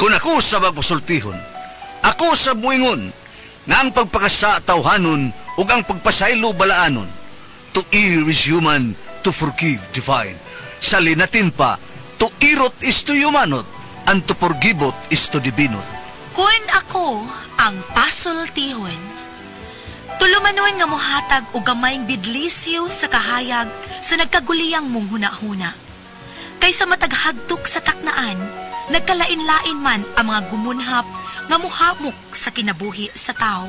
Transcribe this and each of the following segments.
Kung ako sa magpasultihon, ako sa muingon, nga ang pagpakasa tawhanon ug ang pagpasaylo balaanon. To err is human, to forgive divine. Sa linatin pa, to irot is to humanot, and to forgivot is to divinot. Kun ako ang pasultihon, tulumanon nga mohatag og gamayng bidlisiw sa kahayag sa nagkaguliyang mong hunahuna. Kaysa mataghagtok sa taknaan, nagkalain-lain man ang mga gumunhap nga muhamok sa kinabuhi sa tao.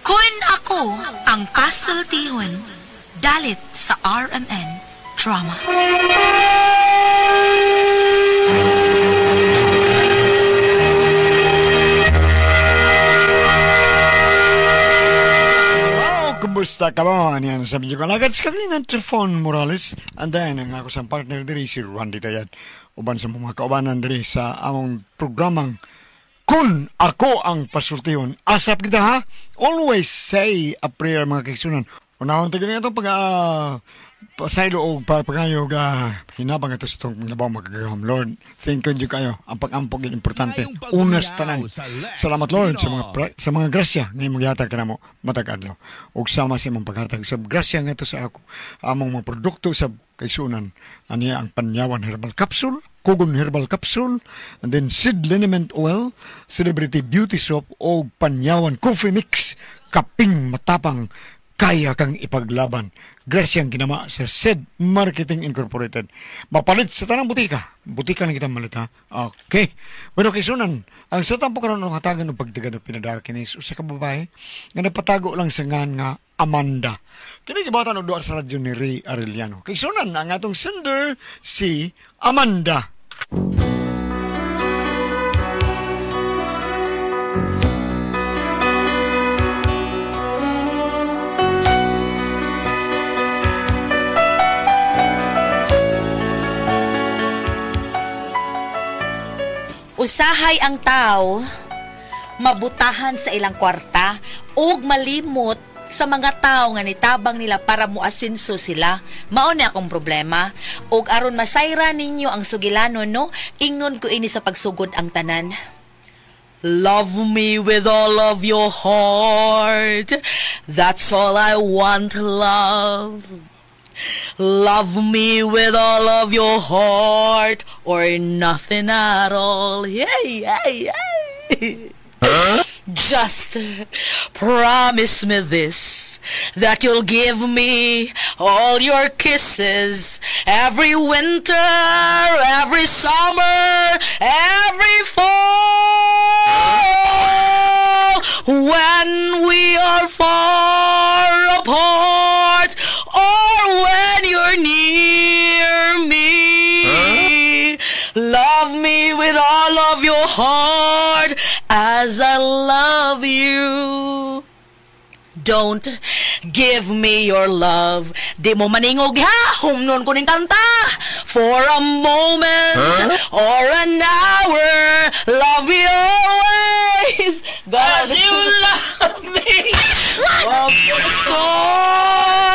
Kun ako ang pasultihon, dalit sa RMN Drama. Kumusta ka mo? Yan, sabi niyo ko, alagad sa kami ng Trifon Morales. And then, ang ako sa partner diri, si Randy Tayad. Uban sa mga kaubanan diri sa among programang Kun Ako Ang Pasultihon. Asap kita ha? Always say a prayer mga kaigsunan. Unahon tayo nga itong pag pasaylo o pagpangayog hinabang ito sa itong labaw makagagahom. Lord, thank you kayo. Ang pag-ampog yun importante. Unas tanan. Salamat Lord sa mga grasya nga imong gihatag kanamo matag adlaw. Ug sama sa imong paghatag sa grasya nga ito sa ako among mga produkto sa kaigsunan. Aniya ang Panyawan Herbal Capsule, Kugon Herbal Capsule, and then Seed Liniment Oil, Celebrity Beauty Soap o Panyawan Coffee Mix, kaping matapang kaya kang ipaglaban. Grasyang ginama sa SED Marketing Incorporated. Mapalit sa tanang butika. Butika lang kita malit ha. Okay. Pero kay Sunan, ang sa tampo karon ang hatagan ng pagdagan ng pinadaka kinis usa ka babae nga nagpatago lang sa ngan nga Amanda. Kini gibatan og duha sa radyo ni Ray Arellano. Kay Sunan, ang atong sender si Amanda. Usahay ang tao mabutahan sa ilang kwarta ug malimot sa mga tao nga nitabang nila para muasinso sila. Mao ni akong problema. Ug aron masayra ninyo ang sugilanon, no? Ingnon ko ini sa pagsugod ang tanan. Love me with all of your heart. That's all I want, love. Love me with all of your heart or nothing at all. Yeah, yeah, yeah. Huh? Just promise me this, that you'll give me all your kisses every winter, every summer, every fall. When we are far apart or when you're near me. Huh? Love me with all of your heart as I love you. Don't give me your love. Di mo maningog ha, humnon ko ning kanta. For a moment, huh? Or an hour, love me always. As you love me from the start,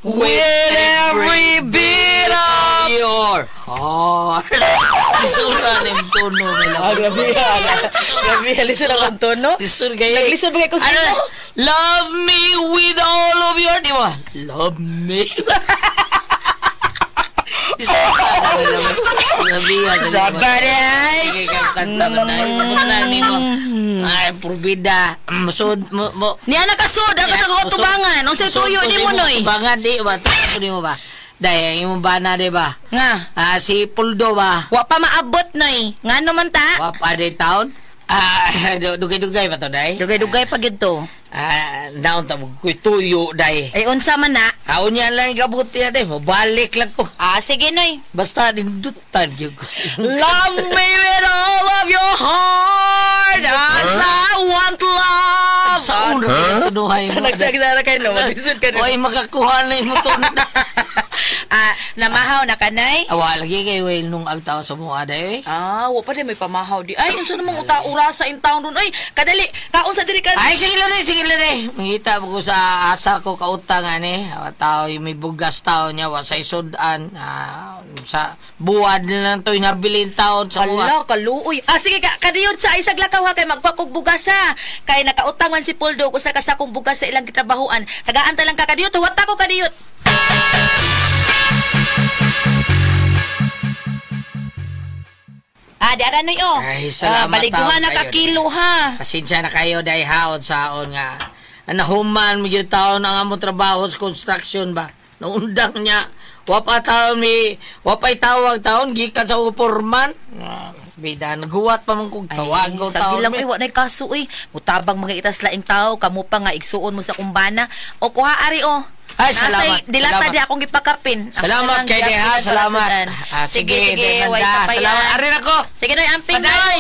with every beat of your heart. Lisura ng tono. Ah, grabe. Grabe, lisura ang tono. Lisura kayo. Naglisura ba kayo kung sino? Love me with all of your... Di ba? Love me. Ay, purbida. Sud mo. Niya nakasud ang sa katubangan. Unsay tuyo ni mo noy? Tubangan di ba? Tuyo mo ba? Dahil imong bana di ba? Nga. Ah, si Puldo ba? Wa pa maabot noy. Ngano man ta? Wa pa di taon. Dugay-dugay ba to, day? Dugay-dugay pa gyud to. Naon ta mo kuy tuyo, day. Ay unsa man na? Unya lang gabuti day, mobalik lang ko. Ah, sige noy. Basta dindutan gyud ko. Love me with all of your heart as I want love. Sa una tunuhay mo. Nagsagsara kay no, malisod ka. Oy, makakuha na imo to. Namahaw na kanay? Awa lagi kay well nung agtaw sa mga day. Ah, wa pa di may pamahaw di. Ay, unsa namang uta orasa in town ron. Ay, kadali, kaon sa diri ka. Ay, sige lang eh, sige lang eh. Mangita ko sa asa ko kautang ani. Awa tao yung may bugas tao niya, wa sa isudan. Sa buwad na lang to, inabilin taon sa buwad. Hala, kaluoy. Ah, sige, kadiyot sa isag lakaw ha, kay magpakog bugas ha. Kay nakautang man si Poldo usa ka sakong bugas sa ilang gitrabahoan. Tagaan ta lang ka kadiyot, huwat ko kadiyot. Ah, di aranoy oh. Ay, salamat. Baliguhan na ka kilo ha. Pasensya na kayo dahil haon saon nga. Nahuman mo yung taon ang among trabaho sa construction ba. Naundang niya. Wapa taon mi, wapay tawag taon gikan sa uporman. Bida naghuwat pa man kog tawag ko taon. Sabi lang wa nay kaso oy. Mutabang mga itas laing tao kamo pa nga igsuon mo sa kumbana. O kuha ari oh. Ay, salamat. Dilata di akong gipakapin. Salamat kay Deha, salamat. Sige, sige, way sa salamat. Ari nako. Sige noy, amping noy.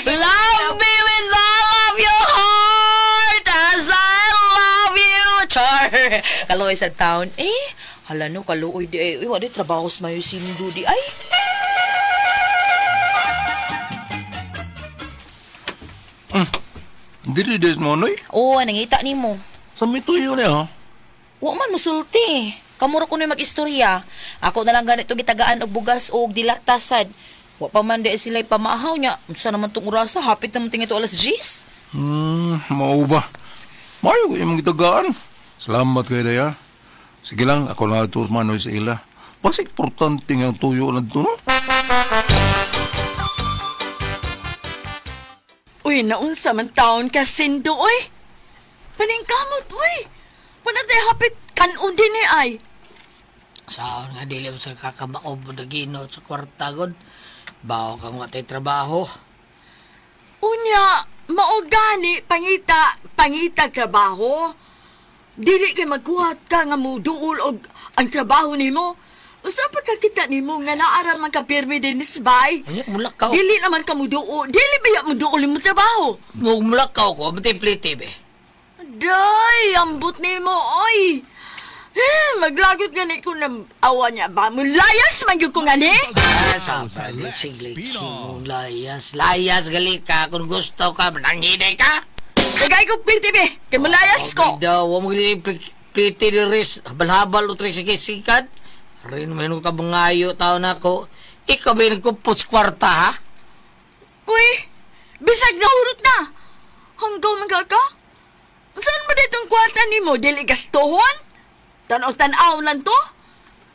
Love me with all of your heart as I love you. Char. Kaluoy sa town. Eh, hala no, kaluoy di ay. Uy, wa di trabaho sa mayo sindo di ay. Dili des mo noy. Oo, nangita nimo. Sa mituyo niya ha. Wa man musulti. Kamura ko na mag-istorya. Ako na lang ganito gitagaan og bugas og dilatasad. Wa pa man di sila pamahaw niya. Unsa naman tong orasa? Hapit naman tingi to alas 10. Mao ba? Mayo ko imong gitagaan. Salamat kay daya. Sige lang, ako na ito manoy sa ila. Basta importante nga ang tuyo na ito, no? Uy, naunsa man taon ka sindo, uy. Paningkamot, uy. Panatay hapit kanon din eh ay. Saon nga dili mo sa kakabaob na ginot sa kwarta god. Bawo kang watay trabaho. Unya, maugani pangita trabaho. Dili kay magkuhat ka nga muduol og ang trabaho nimo. Usa pa kakita nimo nga naara man ka pirmi din bay. Unya mulakaw. Dili naman ka muduol. Dili ba muduol imong trabaho? Mulakaw ko, amatay plite be. Day, ambot nimo oy. Eh, maglagot gani ko ng awa niya ba? Mulayas man gyud ko ngani. Sa sigli layas, layas gali ka kung gusto ka nanghinay ka. Tagay ko pirti be, kay mulayas ko. Daw, wa mo gali plite ni ris, habal-habal o trisikisikan. Rin mo ka bangayo taon nako. Ikaw ba nagkupot sa kwarta ha? Uy, bisag nahurot na. Hanggaw man ka? Saan ba ditong kwarta nimo? Dili gastuhon? Tanaw-tanaw lang to?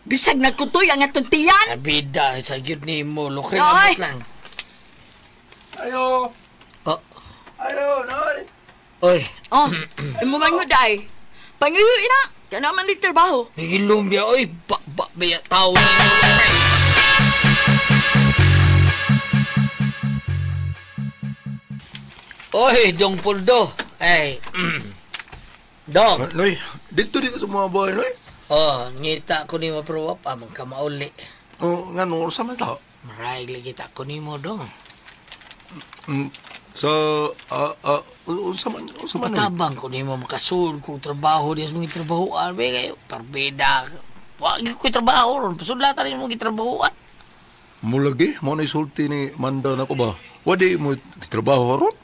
Bisag nagkutoy ang atong tiyan? Abida, sa gyud nimo, lukring abot lang. Ayo. Oh. Ayo, noy. Oy. Oh, imo man mo day. Panguyo ina, kana man di trabaho. Hilom biya, oy, ba biya tao nimo. Oy, Dong Puldo. Ay, Dong. Noy, dito sa mga bahay, Noy. Oh, ngita ko nimo pero wa pa man ka mauli. Oh, ngano sa man ta? Maray lagi ta ko nimo, Dong. So, unsa man? Patabang ko nimo makasul kog trabaho diya sa mga trabahoan, be kayo parbida. Wa gyud ko'y trabaho ron, pasudlatan nimo mga trabahoan. Mulagi, mo na isulti ni Manda nako ba? Wa di mo trabaho ron?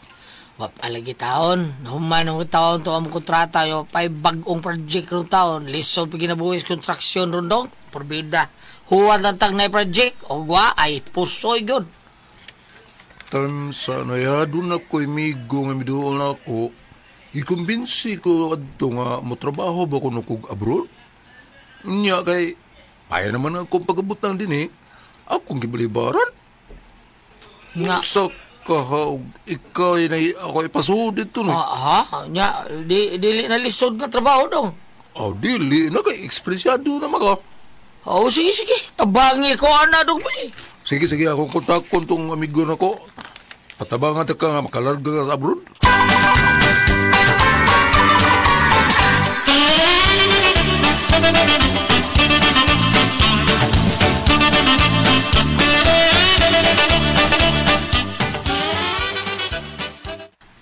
Wa palagi taon, nahuman ang taon to ang kontrata yo pay bag-ong project ron taon, lisod pa ginabuhis construction ron dong, porbida. Huwat lang tag na project og wa ay pusoy gyud. Tan sa naya doon ako imigo nga miduol na ako, ikumbinsi ko adto nga motrabaho ba ko kog abroad? Nya kay paya naman akong pagabutang din eh. Akong gibalibaran. Nga. Sa kahaog, ikaw na ako ipasuod dito no. Ha? Nya, dili na lisod nga trabaho dong. Oh, dili na kay ekspresyado na maka. Oh, sige. Tabangi ko ana dong ba. Sige, akong kontakon tong amigo na ko. Patabangan ta ka nga makalarga ka sa abroad.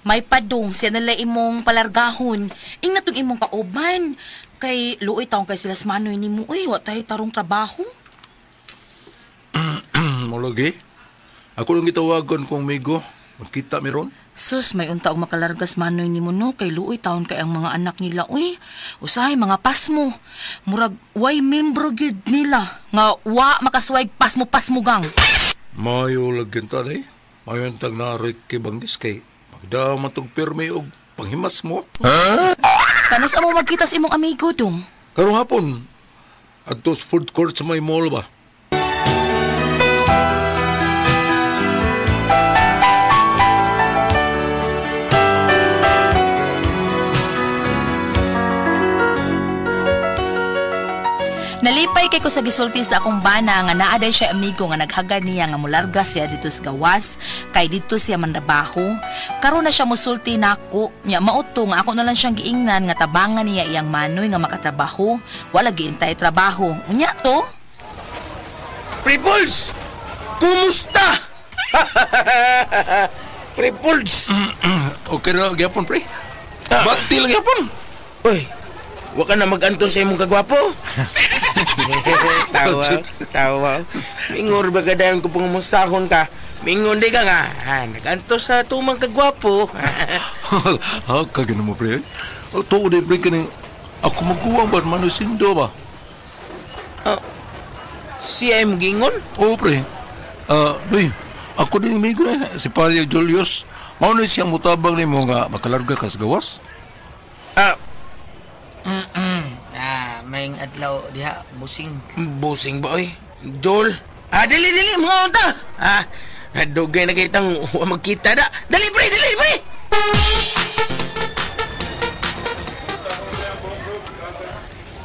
May padung siya nala imong palargahon. Ing natong imong kauban. Kay luoy taong kay sila sa manoy nimo. Uy, wa tayo tarong trabaho. Malagi. Ako lang gitawagan kong migo. Magkita meron. Sus, may unta og makalargas manoy nimo no kay luoy taon kay ang mga anak nila. Uy, usahay mga pasmo. Murag way membro gyud nila nga wa makasuway pasmo-pasmo gang. Mayo lagi ta day. Mayo tag naroy kay Banggis kay magdama tog pirmi og panghimas mo. Huh? Kanus amo magkita sa imong amigo dong? Karong hapon adto sa food court sa may mall ba. Nalipay kay ko sa gisulti sa akong bana nga naa day siya amigo nga naghagad niya nga mularga siya dito sa gawas kay dito siya manrabaho. Karon na siya musulti nako nya mao to nga ako na lang siyang giingnan nga tabangan niya iyang manoy nga makatrabaho, wala giintay trabaho. Unya to. Prepuls! Kumusta? Prepuls! Okay ra gyapon pre. Bati lang gyapon. Uy, wa ka na mag-anton sa imong kagwapo. Tawa, tawa. Mingor ba ka dayon kung pangumusahon ka? Mingon di ka nga. Ha, nag-anto sa tumang kagwapo. Ha, kagano mo pre. Tuod di pre kaning ako magkuwang ba manusindo ba? Siya ay mugingon? Oo pre. Doy, ako din amigo na si Paria Julius. Mao na siyang mutabang nimo nga makalarga ka sa gawas. May adlaw diha busing. Busing ba oy? Jol. Dili dili mga unta. Dugay na kitang magkita da. Dali pre, dali pre.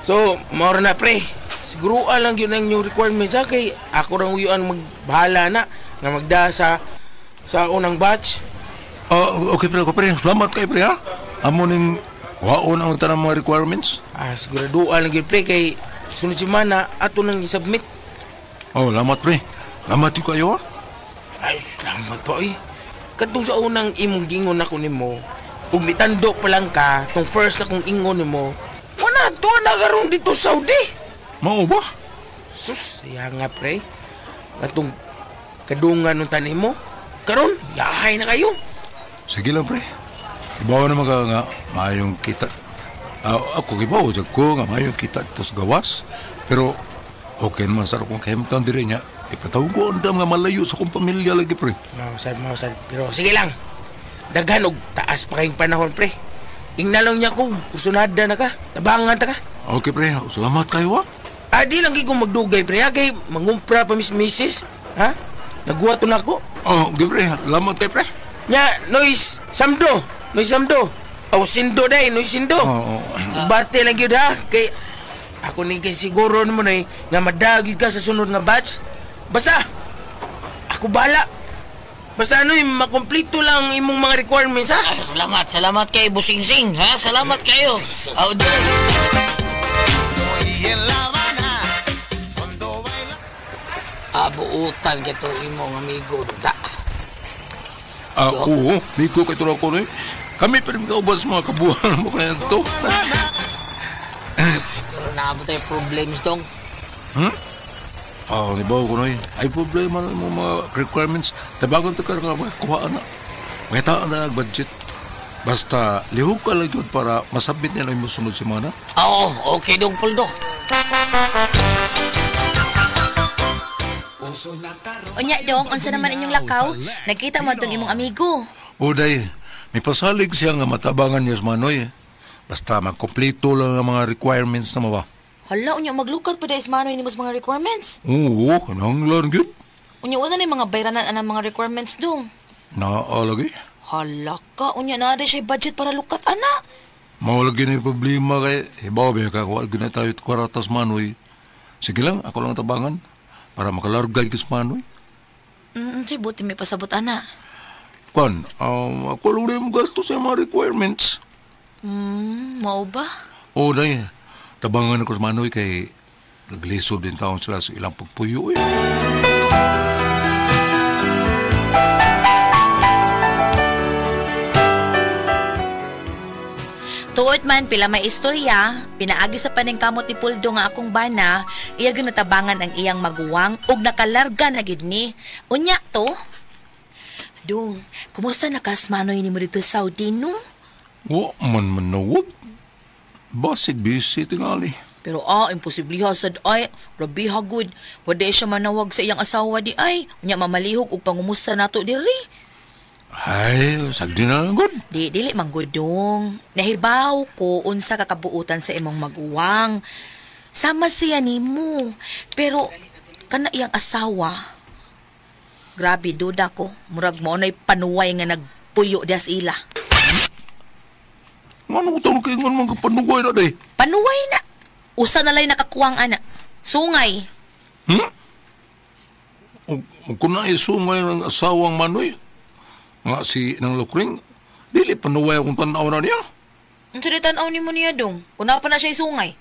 So, mao na pre. Siguro lang yun ang inyong requirements ha kay ako rang uyuan magbahala na nga magda sa unang batch. Okay pre, okay pre. Salamat kay pre ha. Amo ning waon ang tanang mga requirements? Siguraduan lang yun pre kay sunod semana ato nang i-submit. Oh, salamat pre. Salamat yun kayo ha. Ay, salamat pa eh. Katong sa unang imong gingon ako nimo, ug mitando pa lang ka, tong first na kong ingon nimo, wala to na karon dito Saudi. Mao ba? Sus, saya nga pre. Katong kadungan nung tanim mo, karon yahay na kayo. Sige lang pre. Ibaw naman ka nga mayong kita. Ako ibaw sa ko nga mayong kita dito sa gawas. Pero okay naman sa akong kahimtang diri niya. Ipatawag ko andam nga malayo sa akong pamilya lagi pre. Mausad, mausad. Pero sige lang. Daghan og taas pa kayong panahon pre. Ingna lang niya ko, kursunada na ka. Tabangan ta ka. Okay pre, salamat kayo ha. Di lang kong magdugay pre ha. Kay mangumpra pa mis misis. Ha? Naguwato na ako. Oh, okay pre, salamat kayo pre. Nya, Nois Samdo. Noy Samdo. Aw sindo day, noy sindo. Oh. Bate lang gyud ha kay ako ni kay siguro nimo nay nga madagi ka sa sunod nga batch. Basta ako bala. Basta ano, makumpleto lang imong mga requirements ha. Salamat, salamat kay Busingsing ha. Salamat kayo. Aw buutan kay to imong amigo da. Oo, migo kay turo ko noy. Kami pa rin kaubos mga kabuhan mo kaya ito. Pero naabot tayo problems dong. Di ba ko noy? Ay problema na yung mga requirements. Tabagon ta ka nga makakuha na. Mga tao na budget. Basta lihok ka lang yun para masubmit niya na yung sunod semana. Oo, okay dong Poldo. Unya dong, unsa naman inyong lakaw? Nagkita mo atong imong amigo. O day, may pasalig siya nga matabangan niya sa manoy. Basta magkompleto lang ang mga requirements na mawa. Hala, unya maglukat pa dahil sa manoy ni mas mga requirements. Oo, kananglan gyud. Unya wala na yung mga bayranan anang mga requirements dong. Naa lagi. Hala ka, unya na siya budget para lukat ana. Mao lagi na yung problema kay hibaw ba ka wa gyud na tayo kwaratas manoy. Sige lang, ako lang tabangan para makalargay kis manoy. Say buti may pasabot ana. Kwan, ako lang rin gasto sa mga requirements. Mao ba? Oo, day. Tabangan ako sa manoy kay naglisod din taon sila sa ilang pagpuyo eh. Tuot man, pila may istorya, pinaagi sa paningkamot ni Puldo nga akong bana, iya ginatabangan ang iyang maguwang ug nakalarga na gid ni. Unya to. Dung, kumusta na kasmanoy nimo dito sa Saudi, no? Wa man manawag. Basig busy tingali. Pero imposible ha sad ay, rabi ha good. Wala siya manawag sa iyang asawa di ay. Unya mamalihog og pangumusta nato diri. Ay, sagdi na lang good. Dili man gudong. Nahibaw ko unsa ka kabuutan sa imong maguwang. Sama siya nimo. Pero kana iyang asawa. Grabe duda ko. Murag mo nay panuway nga nagpuyo diha sa ila. Ngano ko taon kay ngan mga panuway na day? Panuway na. Usa na lay nakakuwang ana. Sungay. Kung na isungay ng asawang manoy, nga si nang Lukring, dili panuway akong tanaw na niya. Unsa di tan-aw nimo niya dong? Kung naa pa na siya isungay.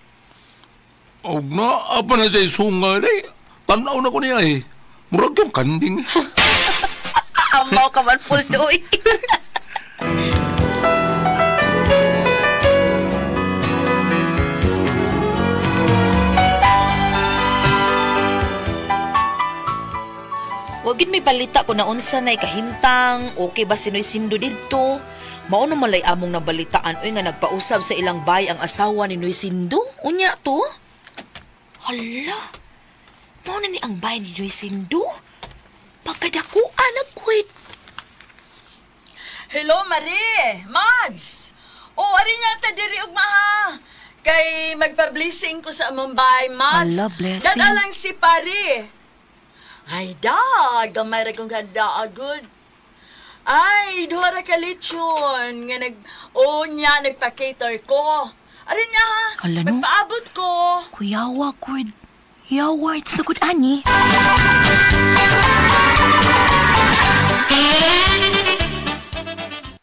Og naa pa na siya isungay day. Tanaw na ko niya eh. Murag yung kanding. Amaw ka man Puldo. Wagin may balita ko na unsa na ikahimtang, okay ba sino'y sindo didto? Mao na malay among nabalitaan, uy nga nagpausab sa ilang bay ang asawa ni Noy Sindo. Unya to? Hala, mao na ni ang bay ni Noy Sindo? Pagkadakuan nagkwit. Hello, Marie! Mads! O, ari nga ta diri ugma ha. Kay magpa-blessing ko sa among bay, Mads. Hala, blessing. Dadalang si pare. Ay, da! Gamay ra kong kada agod. Ay, duha ra ka lechon nga nag-o niya, nagpa-cater ko. Ari niya ha, Hala, no? magpaabot ko. Kuyawa, good. Yawa, it's na good, ani.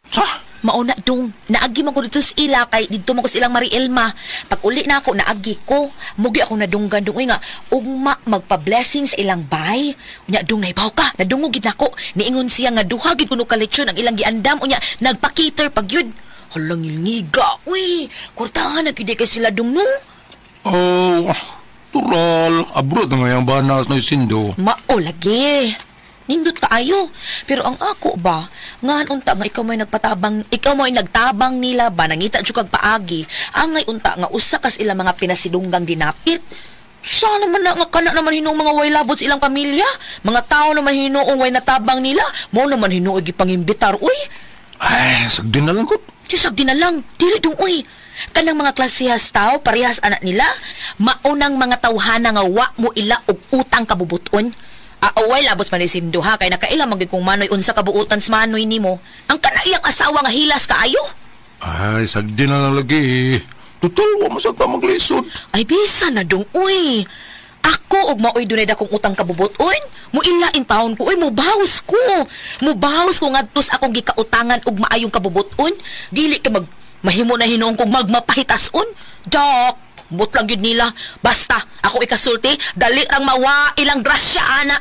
Sa? Mauna dong, naagi man ko dito sa ila kay didto man ko sa ilang Marielma. Pag uli na ako, naagi ko. Mugi ako nadunggan dong uy nga ugma magpa-blessing sa ilang bay. Unya dong nahibaw ka, nadungog gid nako. Niingon siya nga duha gid kuno ka lechon ang ilang giandam unya nagpa-cater pag yun. Halang ngiga, uy. Kwartahan na gid kay sila dong no. Oh, tural. Abroad na ngayang banas na sindo. Mao lagi. Nindot kaayo. Pero ang ako ba, ngan unta nga ikaw may nagpatabang, ikaw may nagtabang nila ba, nangita jud kag paagi, angay unta nga usa kas ilang mga pinasidunggang dinapit. Sana man na nga kana naman hinuong mga way labot sa ilang pamilya, mga tao naman hinuong way natabang nila, mao naman hinuoy gipangimbitar, uy. Ay, sagdi na lang ko. Sagdi na lang, dili dong uy. Kanang mga klasehas tao, parehas anak nila, maunang mga tawhana nga wa mo ila og utang kabubuton. Away labot man sindo ha, kay nakaila magyud kung manoy unsa kabuutan sa manoy nimo. Ang kanaiyang asawa nga hilas kaayo. Ay, sagdi na lang lagi. Total, wa man sa ta maglisod. Ay, bisa na dong, uy. Ako og maoy dunay dakong utang kabubuton. Muila in taon ko, uy, mubaws ko. Mubaws ko ngadto sa akong gikautangan og maayong kabubuton. Dili ka mahimo na hinuon kong magmapahitason. Dok, butlag yun nila. Basta, ako ikasulti, dali ang mawa ilang grasya, ana.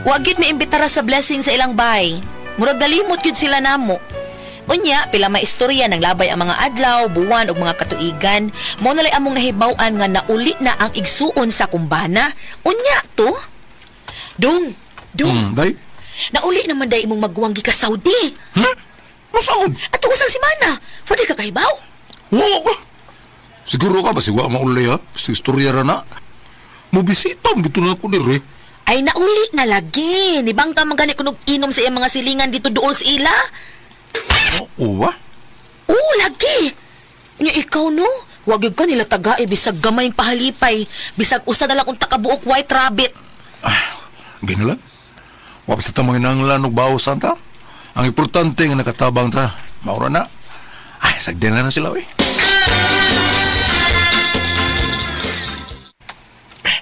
Wag yun may imbitara sa blessing sa ilang bay. Murag galimot yun sila namo. Unya, pila may istorya ng labay ang mga adlaw, buwan ug mga katuigan. Mao nalay among nahibaw-an nga nauli na ang igsuon sa kumbana. Unya to. Dong, dong. Day? Nauli naman day imong maguwang gika Saudi. Masaod? Ato usang simana. Wala ka kahibaw? Oo. Siguro ka ba sigwa mauli ha? Basta istorya ra na. Mobisita mo dito na ako diri. Ay nauli na lagi. Nibang ka man gani kunog inom sa iyang mga silingan dito dool sa ila. Oo ba? Oo, lagi. Nya ikaw no? Wag yun ka nila tagae bisag gamay pahalipay. Bisag usa na lang kung takabuok white rabbit. Gano'n lang. Wa pa sa tamang inanglan og bawo santa. Ang importante nga nakatabang ta. Maura na. Ay, sagdi na na sila eh.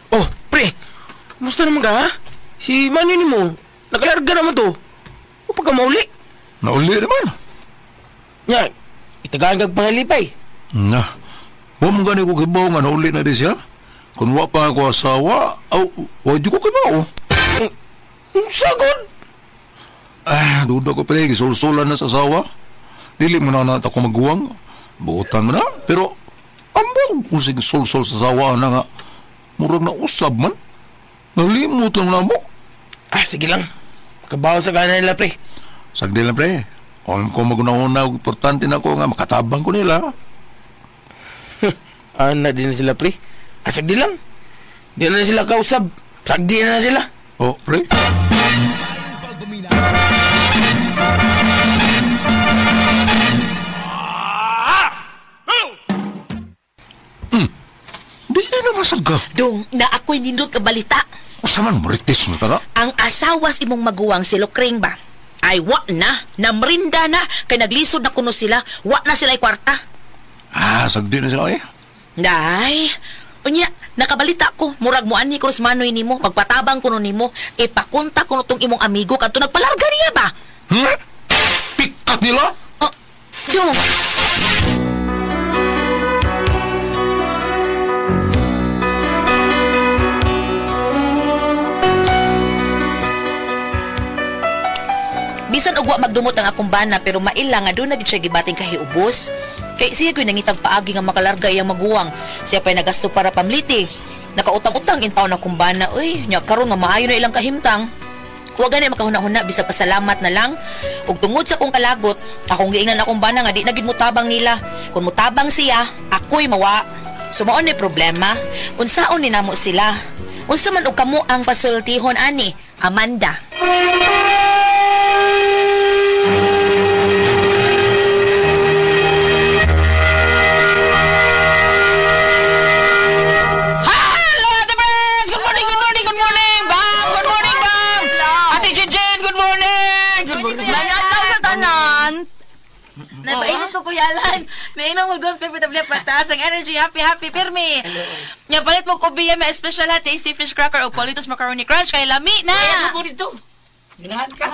Oh, pre. Kumusta naman ka, ha? Si Manny ni mo, nakalarga naman to. O pagka mauli. Nauli naman. Nya, itagaan kag pangalipay. Na, wa mo gani ko kibaw nga nauli na di siya. Kung wa pa ako asawa, aw, wa di ko kibaw. Unsa gud? Ah, duda ko pre, gisulsulan na sa asawa. Dili mo na nata ko maguwang. Buotan mo na, pero ambot kung sige sulsul sa asawa na nga. Murag na usab man. Nalimot lang na mo. Ah, sige lang. Kabaw sa gana nila, pre. Sagdi lang, pre. Alam ko maguna-una, importante na ko nga makatabang ko nila. Ana din na sila, pre. Ah, sagdi lang. Di na sila kausab. Sagdi na sila. Oh, pre. Di na masag ka. Dong, na ako'y nindot ka balita. Usa man, marites mo tara. Ang asawas imong maguwang si Lokring ba? Ay, wa na. Namrinda na. Kay naglisod na kuno sila. Wa na sila'y kwarta. Ah, sagdi na sila eh. Day, unya, nakabalita ko. Murag mo ani ko manoy nimo. Magpatabang kuno nimo. Ipakunta kuno tong imong amigo kadto nagpalarga niya ba? Hmm? Pikat nila? Oh, dong. Bisan og wa magdumot ang akong bana pero maila nga doon na gid siya gibating kahiubos. Kay siya gyud nangitag paagi nga makalarga iyang maguwang. Siya pa'y nagasto para pamliti. Nakautang-utang in taon akong bana. Uy, nya karon nga maayo na ilang kahimtang. Wa gani makahuna-huna bisag pasalamat na lang. Ug tungod sa akong kalagot, akong giingnan akong bana nga di na gid motabang nila. Kung motabang siya, ako'y mawa. So mao ni problema. Unsaon ni namo sila? Unsa man og kamo ang pasultihon ani, Amanda? Hello, Ate Friends! Good morning, good morning, good morning! Bam! Good morning, Bam! Ate Jen, good morning! Good morning. Nayataw sa tanan. Napainit ko, Kuya Alan. Nainom mo doon, Pepe Tablia, pataas ang energy. Happy, happy, pirmi. Nga, palit mo kubiya, may special ha, tasty fish cracker o Politos macaroni crunch. Kay lami na! Ay, ano po dito? Ginahan ka.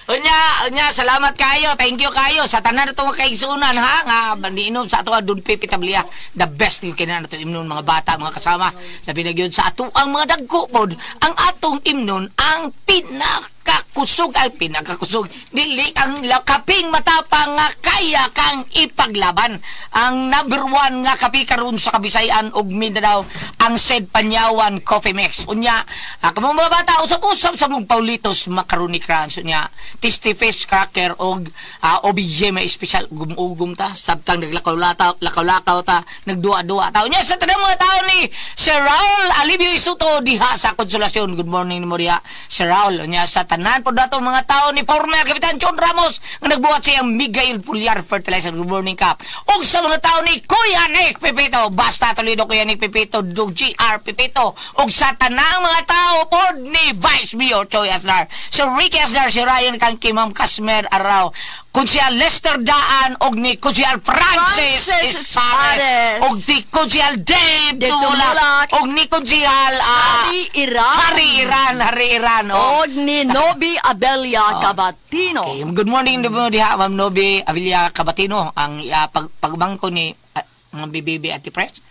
Unya, salamat kayo. Thank you kayo. Sa tanan na itong kaigsunan, ha? Nga, bandiinom sa ato, Don Pepe Tablia. The best yung kailangan na ito imnon, mga bata, mga kasama. Labi na yun sa ato ang mga dagko pod. Ang atong imnon, ang pinakakusog, ay pinakakusog. Dili ang kaping matapang nga kaya kang ipaglaban. Ang number 1 nga kape karon sa Kabisayan ug Mindanao, ang Sed Panyawan Coffee Mix. Unya, kamo mga bata, usap-usap sa mong Paulitos Macaroni Crunch. Unya, Tasty Fish Cracker og OBJ may special gum-ugum ta. Sabtang naglakaw-lakaw ta, nagduwa-duwa ta. Unya, sa tanang mga tao ni Sir Raul Alibio Isuto diha sa Konsolasyon. Good morning nimo diha, Sir Raul. Unya, sa tanan po dato mga tao ni former Kapitan John Ramos nga nagbuhat siyang Miguel Fulyar Fertilizer. Good morning, Kap. Og sa mga tao ni Kuya Nick Pepito, basta Toledo Kuya Nick Pepito, GR Pepito. Og sa tanang mga tao pod ni Vice Mayor Choi Asnar, si Ricky Asnar, si Ryan Kangki, Ma'am Casmer Arao, Kunsial Lester Daan, og ni Kunsial Francis Espares, og ni Kunsial Dave Tumulak, og ni Kunsial Hari Iran, og ni Nobi Abelia Cabatino. Okay, good morning diha Ma'am Nobi Abelia Cabatino, ang pagbangko ni mga BBB Ate Press.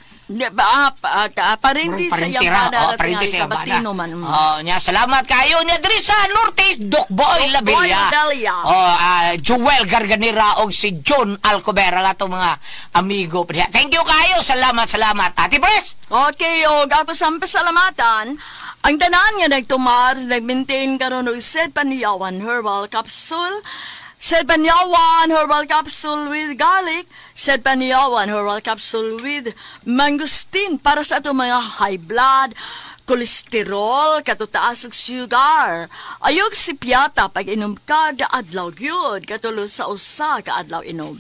Parenti sa iyang bana, parenti sa iyang bana. Oh, nya salamat kayo nya diri sa Norte Dokboy Labilla. Oh, Joel Garganera og si John Alcobera atong mga amigo. Thank you kayo. Salamat, salamat. Ate Pres. Okay, og ako sa pasalamatan ang tanan nga nagtumar, nagmaintain karon og Sed Panyawan Herbal Capsule. Sed Panyawan Herbal Capsule with garlic, Sed Panyawan Herbal Capsule with mangosteen para sa atong mga high blood, kolesterol, katutaas og sugar. Ayog si piyata pag inom ka adlaw gyud, katulo sa usa ka adlaw inom.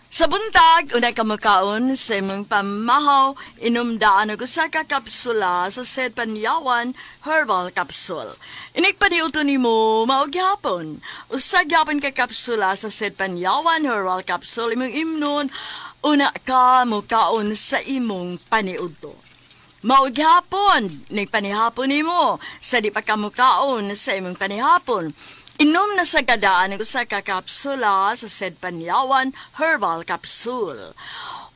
Sa buntag, unay ka mukaon sa imong pamahaw, inom daan og usa ka kapsula sa Sed Panyawan Herbal Capsule. Inig paniuto nimo mao gyapon. Usa gyapon ka kapsula sa Sed Panyawan Herbal Capsule imong imnon, una ka mukaon sa imong paniudto. Mao gyapon, nigpanihapon nimo sa di pa ka mukaon sa imong panihapon. Inom na sa gadaan ang usa ka kapsula sa Sed Panyawan Herbal Capsule.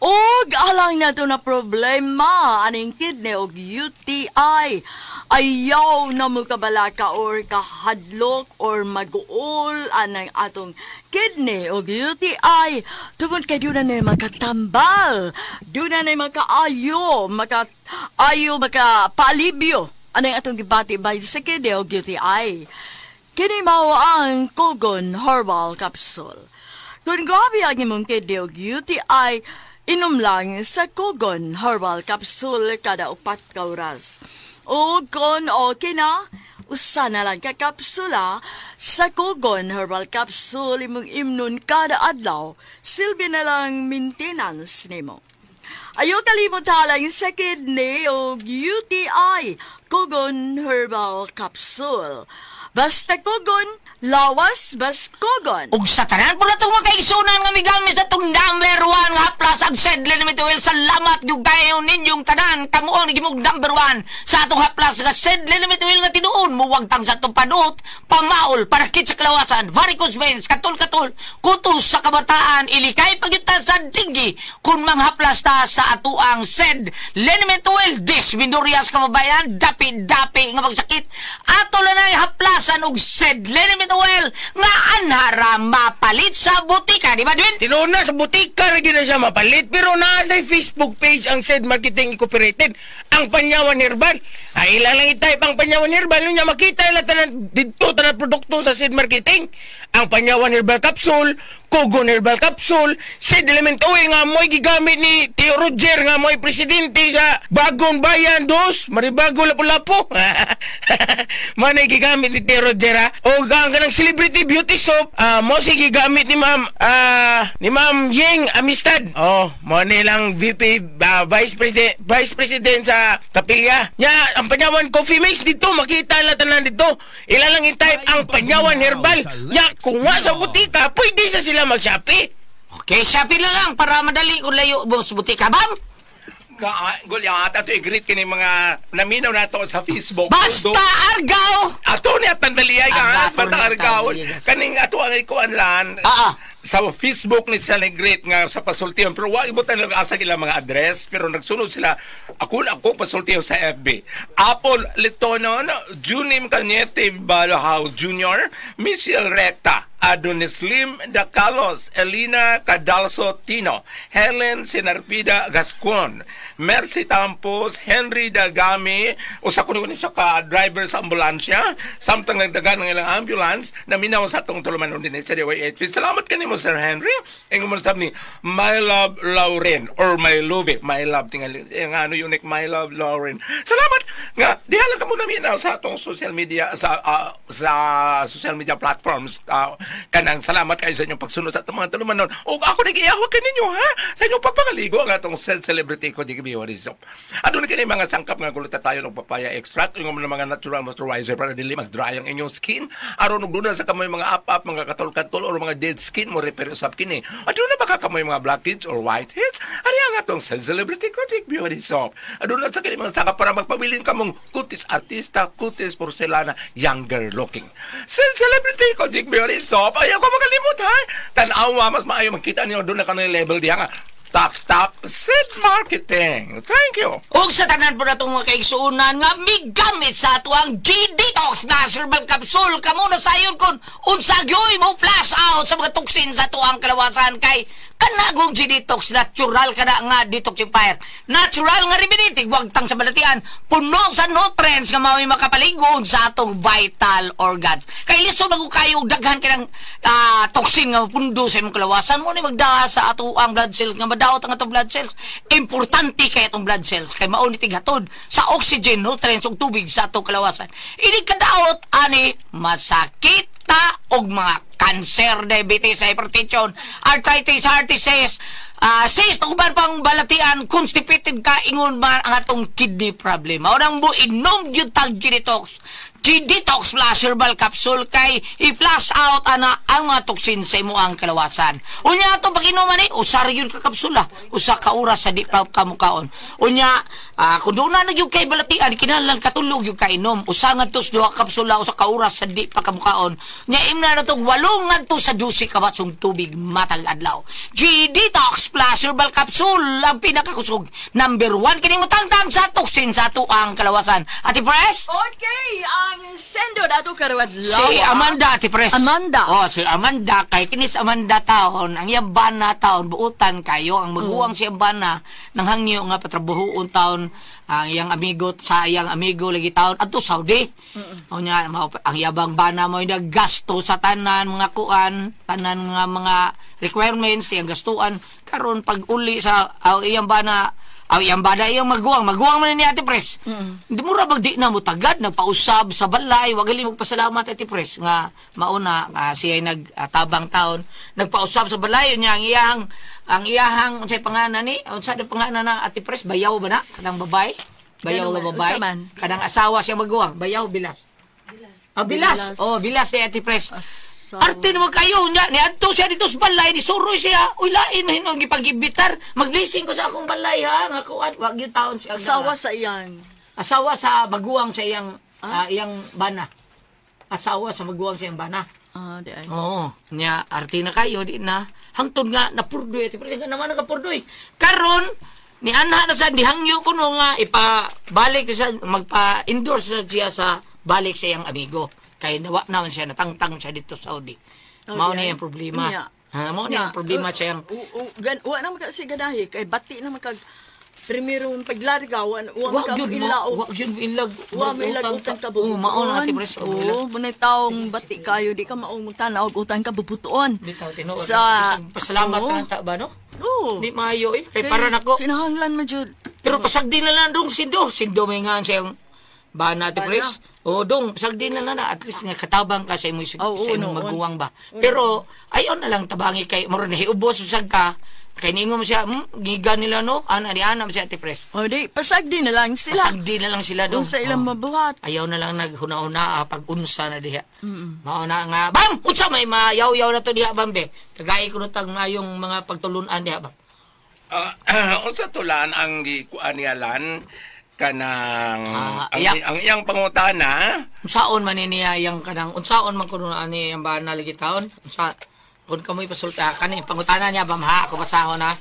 Og alang nato na problema aning kidney og UTI. Ayaw na mo kabalaka or kahadlok or maguol anang atong kidney og UTI. Tungod kay doon na makatambal, doon na makaayo, makaayo, makapalibyo anang atong gibati by sa kidney og UTI. Kini mao ang Kogon Herbal Capsule. Kung grabe ang imong kidney og UTI, inom lang sa Kogon Herbal Capsule kada 4 ka oras. O kung okay na, usa na lang ka kapsula sa Kogon Herbal Capsule imong imnon kada adlaw, silbi na lang maintenance nimo. Ayaw kalimot lang sa kidney o UTI, Kogon Herbal Capsule. Basta Kogon, lawas bas Kogon. Ug sa tanan po na itong makaigsunan nga migamit sa itong number 1 nga haplas ang Sedley na Mituel. Salamat yung kayo ninyong tanan. Kamo ang nagimong number 1 sa atong haplas nga Sedley na Mituel nga tinuon. Muwagtang sa itong panuot, pamaol, panakit sa kalawasan, varicose veins, katol-katol, kutos sa kabataan, ilikay pagyutan sa tinggi kung manghaplas ta sa atuang Sed Lenimituel, Dismindurias kababayan, dapi-dapi nga magsakit. Ato na na haplasan og Sed Lenimituel nga anhara mapalit sa butika, di ba, Dwin? Tinuod na, sa butika rin na siya mapalit. Pero naa sa Facebook page ang Sed Marketing Incorporated, ang Panyawan Herbal. Ay, ilang lang i-type ang Panyawan Herbal. Nung niya makita nila tanan, dito tanan produkto sa Sed Marketing. Ang Panyawan Herbal Capsule, Kogon Herbal Capsule, Sed Element Oil nga mo'y gigamit ni Tio Roger nga mo'y presidente sa Bagong Bayan dos, Maribago Lapu-Lapu. Manay gigamit ni Tio Roger ha. O ang kanang celebrity beauty soap, mo si gigamit ni Ma'am ni Ma'am Yeng Amistad. Oh, mo nilang VP Vice President sa Kapilya. Nya ang Panyawan Coffee Mix dito makita la tanan dito. Ila lang i-type ang Panyawan Herbal. Nya kung wa sa butika, pwede sa sila mag-Shopee. Okay, Shopee na lang para madali kung layo mo sa butika, bam? Gulyat, ato i-greet kini mga naminaw nato sa Facebook. Basta Argao! Ato ni at tandaliyay ka, basta Argao. Kaning ato ang ikuan lan. Sa Facebook ni sila greet nga sa pasultiyon. Pero wa ibutan lang asa ilang mga address. Pero nagsunod sila, ako pasultiyon sa FB. Apple Litonon, Junim Cañete Balahaw Jr., Michelle Recta, Adonis Lim Dacalos, Elena Cadalso Tino, Helen Sinarpida Gascon, Mercy Tampos, Henry Dagami, usa kuno ni siya ka driver sa ambulansya, samtang nagdagan ng ilang ambulance, naminaw sa atong tulumanon din sa DYH. Salamat kanimo Sir Henry. Ingon mo sabi ni My Love Lauren or My Love, My Love tingali ang ano yun My Love Lauren. Salamat nga diha lang kamo naminaw sa atong social media sa social media platforms. Kanang salamat kayo sa inyong pagsunod sa atong mga tulumanon. O ako nag-iahwag kaninyo ha sa inyong pagpangaligo ang atong celebrity ko di Soap. Aduna kini mga sangkap nga guluta tayo ng papaya extract, yung mga natural moisturizer para dili mag-dry ang inyong skin. Aron og duna sa kamoy mga up-up, mga katol-katol or mga dead skin mo repair usab kini. Aduna ba ka kamoy mga blackheads or whiteheads? Ari ang atong celebrity ko di Beauty Soap. Aduna sa kini mga sangkap para magpabilin kamong kutis artista, kutis porcelana, younger looking. Celebrity ko di Beauty Soap. Ayaw ko makalimot ha. Tan-awa mas maayo makita niyo doon na kanang level diha nga. Tak Tak Sid Marketing. Thank you. Ug sa tanan po natong mga kaigsuonan nga migamit sa ato ang G-Detox na herbal capsule. Kamo na sayon kun unsa gyoy mo flash out sa mga toxin sa ato ang kalawasan kay kanagong G-Detox natural kana nga detoxifier. Natural nga remedy wagtang sa balatian, puno sa nutrients nga mao'y makapaligon sa atong vital organs. Kay lisod man kayo daghan kanang toxin nga pundo sa imong kalawasan mo ni magdaha sa ato ang blood cells nga madaot ang atong blood cells. Importante kay atong blood cells kay mao ni tighatod sa oxygen, nutrients ug tubig sa atong kalawasan. Ini kadaot ani masakit ta og mga cancer, diabetes, hypertension, arthritis, heart disease, cyst, uban pang balatian, constipated ka, ingon man ang atong kidney problem. Mao nang mo inom gyud tag G-Detox. G-Detox Plus Herbal Capsule kay i-flush out ana ang mga toxin sa imuang kalawasan. Unya ato pag-inuman ni usa ra gyud ka kapsula, usa ka oras sa di pa kamukaon. Unya kung doon na gyud kay balatian kinahanglan katulog gyud kainom. Usa ngadto sa duha ka kapsula usa ka oras sa di pa kamukaon. Nya imna na tong 8 ngadto sa 12 ka basong tubig matag adlaw. G-Detox Plus Herbal Capsule ang pinakakusog number 1 kini mutangtang sa toxin sa atuang kalawasan. Ate Pres? Okay, ang sendo dato karon adlaw. Si Amanda, Ate Pres. Amanda. Oh, si Amanda kay kinis Amanda taon, ang iyang bana taon buutan kayo ang maguwang si bana nang hangyo nga patrabahoon taon ang iyang amigo sa iyang amigo lagi taon adto Saudi. O nya ang yabang bana mo naggasto sa tanan mga kuan, tanan nga mga requirements iyang gastuan karon pag uli sa iyang bana. Aw, iyang bana iyang maguwang. Maguwang man ni Ate Pres. Hindi mo ra di na mo tagad, nagpausab sa balay, wag gali magpasalamat Ate Pres nga mauna siya ay nagtabang taon, nagpausab sa balay niya ang iyahang unsay pangalan ni? Unsa na pangalan na Ate Pres? Bayaw ba na? Kanang babae? Bayaw nga babae? Kanang asawa siya maguwang, bayaw bilas. Ah, bilas. Oh, bilas ni Ate Pres. Arte naman kayo niya, niadto siya dito sa balay, nisuroy siya. Uy, lain man hinog ipagibitar. Mag-blessing ko sa akong balay ha, nga kuan, wag yung taon siya. Asawa sa iyang. Asawa sa maguwang sa iyang iyang bana. Asawa sa maguwang sa iyang bana. Ah, di ay. Oo, niya arte na kayo di na. Hangtod nga napurdoy, ati Pres, nga naman nakapurdoy. Karon ni anha na sa dihangyo kuno nga ipabalik sa magpa-endorse siya sa balik sa iyang amigo. Kay nawa naman siya, natangtang siya dito sa Saudi. Oh, mao niya ang problema. Ha, mao niya ang problema siya. Wa naman kasi ganahi kay bati naman kag primerong paglarga wa ka ila wa gyud ilag wa may ilag utang ka bubutuon. Mao na Ate Pres. Oo, munay taong bati kayo di ka maong tanaw og utang ka bubutuon. Bitaw tinuod. Sa pasalamat na ta ba no? Oo. Di maayo eh kay para nako. Kinahanglan man jud. Pero pasagdi na lang dong sindo, sindo may ngan siyang bana Ate Pres. O dong, pasagdi na lang na at least nga katabang ka sa imong sa imong maguwang ba. Pero ayon na lang tabangi kay mura nahiubos usag ka kay niingon mo siya, giga nila no, ana ni ana siya Ate Pres. O di pasagdi na lang sila. Pasagdi na lang sila dong. Unsa ilang mabuhat. Ayaw na lang naghuna-una pag-unsa na diha. Mao na nga, bang, unsa may mayaw-yaw na to diha bambe. Tagay ko tag mayong mga pagtulunan diha bam. Unsa tulan ang gikuan niya lan? Kanang ang iyang pangutana unsaon man niya yang kanang unsaon man kuno ani ang bana lagi taon unsa kun kamoy pasulta kani pangutana niya bam ha ako basahon ha.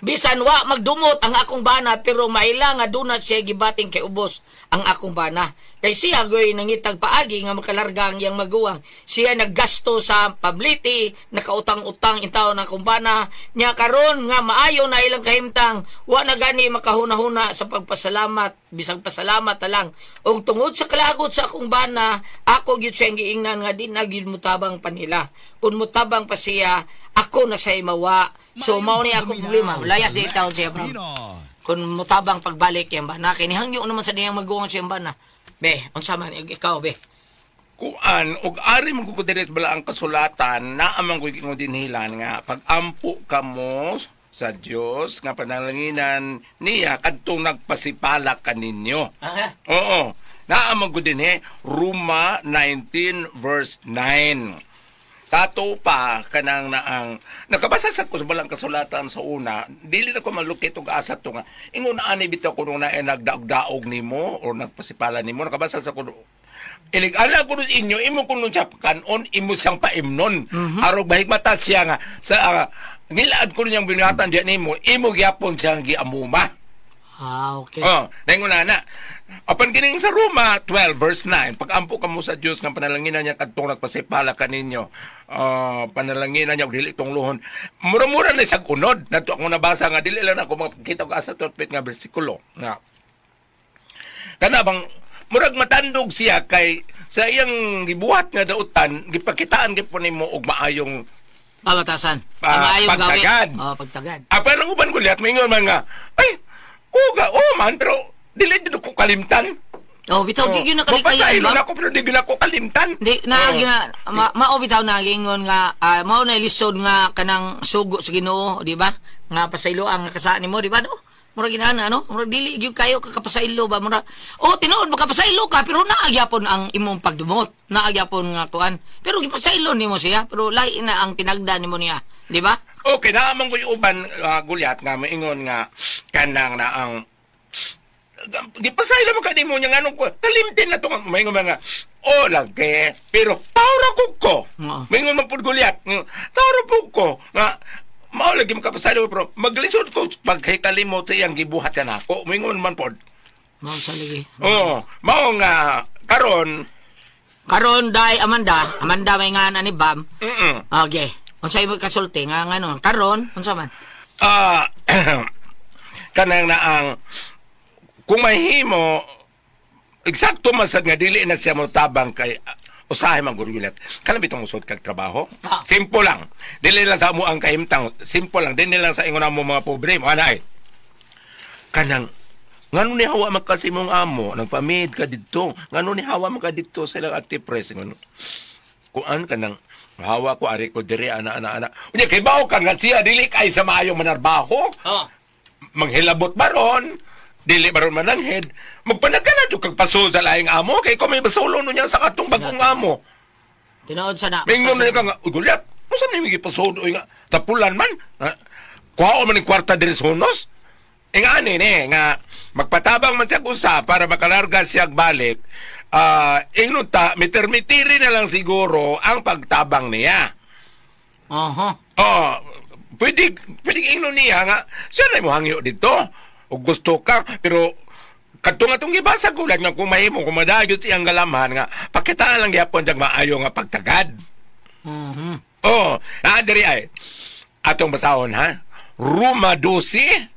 Bisan wa magdumot ang akong bana pero maila nga duna siya gibating kay ubos ang akong bana. Kay siya goy nangitag paagi nga makalarga ang iyang maguwang. Siya naggasto sa pabliti, nakautang-utang intaw ng akong bana. Nya karon nga maayo na ilang kahimtang, wa na gani makahuna-huna sa pagpasalamat, bisag pasalamat na lang. Ug tungod sa kalagot sa akong bana, ako gyud siyang giingnan nga di na gyud mutabang panila. Kung mutabang pa siya, ako na siya'y mawa. So mao ni akong problema. Layas di itaw siya, bro. Kung mutabang pagbalik yan ba na, kinihangyo naman sa niyang maguwang siya ba na. Be, unsa man, ikaw, be. Kuan, og ari mo ko diri bala ang kasulatan, naa man ko ingon dinhilan nga, pag-ampo kamo sa Dios nga panalanginan niya, kadtong nagpasipala kaninyo. Aha. Oo. Naa man ko dinhi, Roma 19 verse 9. Sa ato pa, kanang naang, nakabasa sa ko sa balang kasulatan sa una, dili na ko malukit og asa to nga, ingon na ani bitaw ko nung na nagdaog-daog nimo or nagpasipala nimo, nakabasa sa ko, inig-ala ko nun inyo, imo ko nun siya kanon, imo siyang paimnon. Arog bahigmata siya nga, sa nilaad ko niyang binatan diyan nimo, imo gyapon siyang giamuma. Ah, okay. Oh, naingon na na. Apan kining sa Roma 12 verse 9, pag-ampo kamo sa Dios nga panalanginan niya kadtong nagpasipala kaninyo. Panalanginan niya og dili tunglohon. Mura-mura na siyang unod. Nadto ako nabasa nga dili lang ako makita og asa tutpit nga bersikulo. Nga. Kana bang murag matandog siya kay sa iyang gibuhat nga dautan, gipakitaan gyud po nimo og maayong pamatasan. Maayong pagtagad. Oh, pagtagad. Apan ang uban gulyat maingon man nga, ay, uga, oh man, pero dili jud ko kalimtan. Oh, bitaw di gyud nakalikayan ba? Ako pero di gyud ako kalimtan. Di na gyud mao bitaw na giingon nga mao na lisod nga kanang sugo sa Ginoo, di ba? Nga pasaylo ang kasaan nimo, di ba no? Murag inana ano, murag dili gyud kayo kakapasailo ba murag. Oh, tinuod makapasailo ka pero naa gyapon ang imong pagdumot. Naa gyapon nga kuan. Pero gipasailo nimo siya, pero lahi na ang tinagda nimo niya, di ba? Okay, naamang ko yung uban gulyat nga maingon nga kanang na ang gipasaylo mo ka nimo niya nganong kalimtin na to maingon nga oh lagi pero tawra ko ko. Maingon man pud gulyat. Tawra pud ko nga mao lagi makapasaylo pero maglisod ko pagkikalimot sa iyang gibuhat kanako. Maingon man pod. Mao sa lagi. Oh, mao nga karon karon dai Amanda, Amanda may nga ni Bam. Okay. Unsa imo kasulti nga ngano karon unsa man? Kanang na ang kung mahimo eksakto man sad nga dili na siya motabang kay usahay man gud gulyat. Kanang bitong usod kag trabaho. Simple lang. Dili lang sa amo ang kahimtang, simple lang dili lang sa ingon amo mga pobre mo ana ay. Kanang ngano ni hawa man kasi mong amo nagpamid ka didto. Ngano ni hawa man ka didto sa ilang ate pres ngano. Kuan kanang hawa ko ari ko diri ana ana ana. Unya kay bawo ka nga siya dili kay sa maayong manarbaho. Oh. Manghilabot baron, dili baron mananghid. Magpanagana jud kag pasol sa laing amo kay ko may basulo no niya sa katong bagong amo. Tinuod sa na. Mingon na ka nga, uy gulyat. Unsa man imong gipasod oy nga tapulan man? Kuhaon man ning kwarta diri sa hunos. Ingani ni nga magpatabang man siya usa para makalarga siya balik. Ingnon ta mitermitiri na lang siguro ang pagtabang niya. Aha. Oh, pwede ingnon niya nga siya na mo hangyo dito. O gusto ka pero kadto nga tong gibasa ko lang nga kung mahimo kung madayon siyang galamhan nga pakitaan lang gyapon dag maayo nga pagtagad. Mhm. Oh, naa diri ay atong basahon ha. Roma 12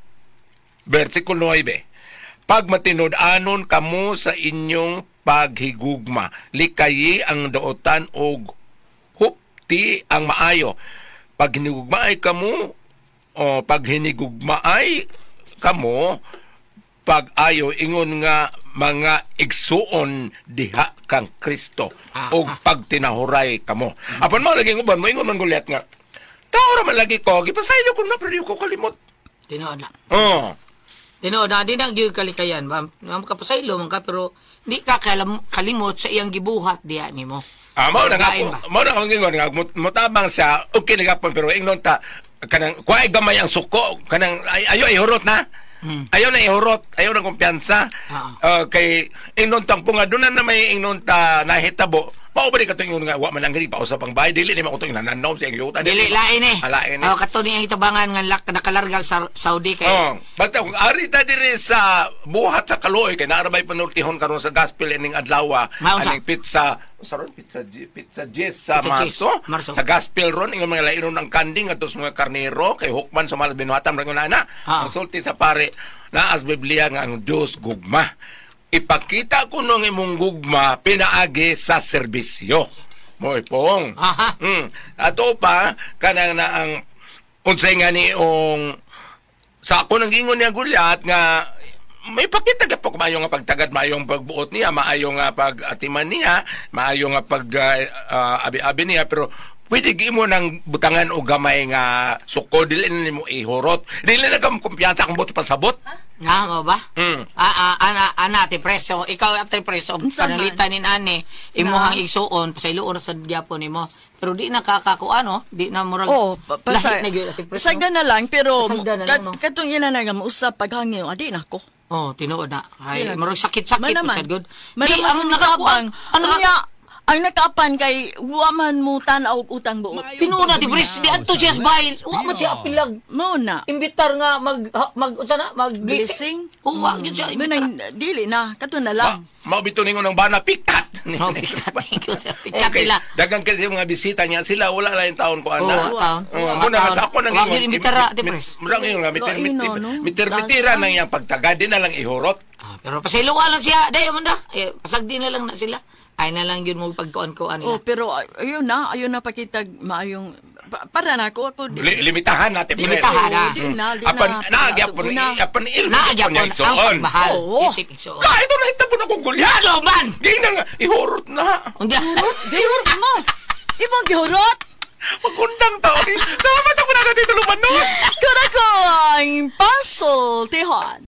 versikulo 9. Pag matinud-anon kamo sa inyong paghigugma, likayi ang daotan og hupti ang maayo. Pag hinigugmaay kamo o pag hinigugmaay kamo, pag-ayo ingon nga mga igsuon diha kang Kristo og pagtinahuray kamo. Apan mo lagi uban mo ingon man gulyat nga tao ra man lagi ko gipasaylo ko na pero ko kalimot. Tinuod na. Oh. Tinuod na, di na gyud kalikayan ba? Makapasaylo man ka pero di ka kalimot sa iyang gibuhat diha nimo. Mao na nga mao na ang ingon nga motabang siya okay na gapon pero ingnon ta kanang kuay gamay ang suko kanang ayo ihurot na. Ayaw na ihurot, ayaw na kumpiyansa. Kay ingnon tang punga doon na may ingnon ta nahitabo. Mao ba di katong ingon nga wa man ang gani pausap ang bay dili ni man katong nananaw sa iyong yuta. Dili lain eh. Lain eh. Oh, kato ni ang itabangan nga nakalarga sa Saudi kay. Oh, basta kung ari ta diri sa buhat sa Kaluoy kay naarabay panultihon karon sa gospel ining adlaw aning pizza sa ron pizza Jess sa Marso. Sa gospel ron ingon mga lainon ang kanding adto sa mga karnero kay hukman sa malas binuhatan ron ana. Ang sulti sa pare naas Biblia nga ang Dios gugma. Ipakita ko nung imong gugma pinaagi sa serbisyo. Moy pong. Aha. Ato pa kanang na ang unsay nga niong sa ako nang ingon niya gulyat nga may pakita ka po maayo nga pagtagad, maayong pagbuot niya, maayo nga pag-atiman niya, maayo nga pag abi-abi niya pero pwede mo nang butangan o gamay nga suko dili na nimo ihurot. Dili na ka kumpiyansa kung buot pasabot. Nga mo ba? Ana ate preso, ikaw ate preso panalitan nin ani imuhang igsuon pasayloon sa gyapon nimo. Pero di na kakakuan no, di na murag. Oh, lahi na gyud ate preso. Pasagdan na lang pero katong ina na nga mausap paghangyo, adi na ko. Oh, tinuod na. Ay, murag sakit-sakit sad gud. Di ang nakakuan. Ano ang nakaapan kay wa man mo tan-aw og utang buot. Tinuod na ti Pres, di adto siya sa bahay. Wa man siya apilag. Mao na. Imbitar nga mag unsa na mag blessing. Wa gyud siya. Manang dili na kato na lang. Mao bito ningon ang bana pikat. Oh, pikat. Pikat nila. Dagang kasi mga bisita niya sila wala lang taon ko ana. Oh, muna sa ako nang ingon. Imbitara ti Pres. Murang ingon nga mitir-mitira nang iyang pagtagad di na lang ihurot. Pero pasayloa lang siya. Day man da. Pasagdi na lang na sila. Ay na lang yun mo pagkuan-kuan nila. Oh, pero ayun na pakitag maayong para na ako limitahan natin. Limitahan na. Apan naagyapon apan il naagyapon ang pagmahal. Isip igsuon. La ito na hitabo na kong gulyan. Ano man? Di na nga ihurot na. Ihurot? Gihurot mo. Ibang gihurot. Magundang tao. Dapat ako na dito lumanon. Kura ko ang puzzle. Pasultihon.